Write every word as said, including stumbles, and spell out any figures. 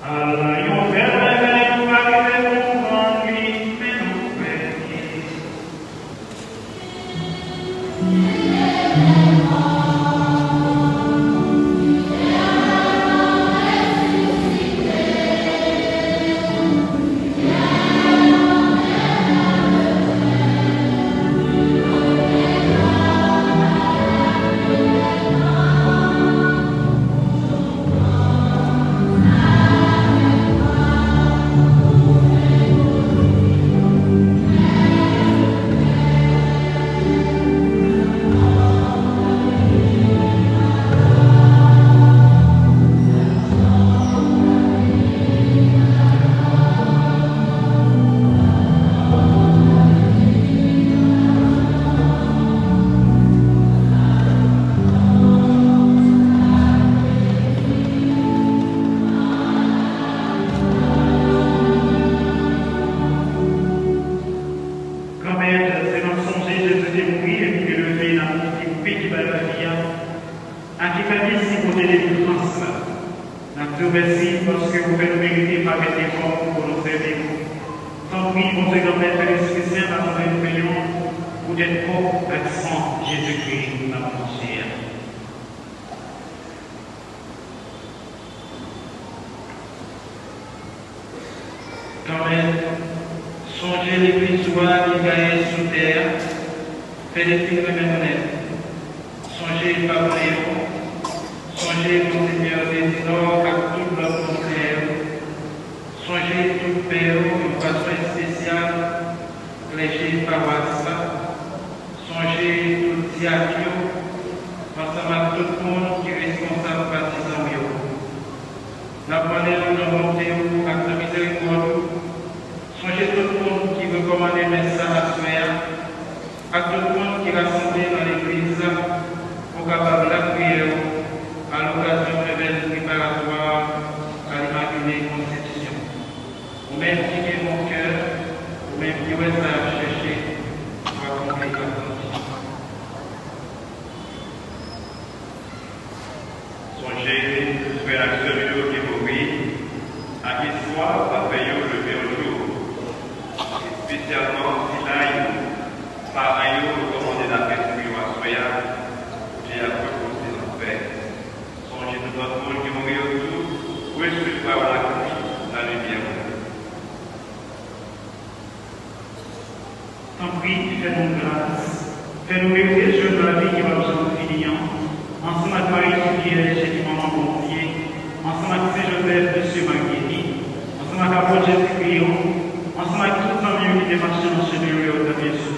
Ala yon bèl revèy nou pa rive konprann li, men nou kwè li. Granmèt, se nan sonje Jezi te mouri epi te leve nan pwofi koupe ki bay lavi a, ak ki fè nou pote delivrans la. N ap di w mèsi paske ou fè nou merite pakèt efò pou nou sèvi w. Tanpri, Bondye Granmèt, fè Lespri Sen rasanble nou peyon poutèt kò ak san Jezikri n ap manje a. Kanmenm, sonje legliz ou a ki gaye sou tè a, fè l fin renmen nou nèt. Sonje pawòl yo, sonje Monsenyè Desinò ak tout lòt monseyè yo. Sonje tout pè yo yon fason espesyal, klèje pawas la. Sonje tout dyak yo, ansanm ak tout moun ki responsab patizan w yo. N ap mande w nan bonte w ak nan mizerikòd ou, sonje tout moun ki rekòmande mès sa aswè a, ak tout moun ki rasanble nan legliz la pou kapab lapriyè w alokazyon fèmèl preparatwa a Limake Konsepsyon. Ou menm ki gen bon kè, ou menm ki wè sa y ap chèche, w akonpli atann li. Sonje frè ak sè nou yo ki mouri, ak espwa w ap fè yo leve yon jou. Espesyalman sila yo, paran yo rekòmande nan fè pou yo aswè a, pou Dye ap repoze nan pè. Sonje tout lòt moun ki mouri yo tou, resevwa yo lakri nan limyè ou. Tanpri, fè nou gras. Fè nou merite jwenn lavi ki p ap janm fini an, ansanm ak Mari Vyèj ki manman Bondye, ansanm ak Sen Jozèf, mesye marye li, ansanm ak apot Jezikri yo, ansanm ak tout zanmi yo ki te mache nan chemen yo, yo t ap sou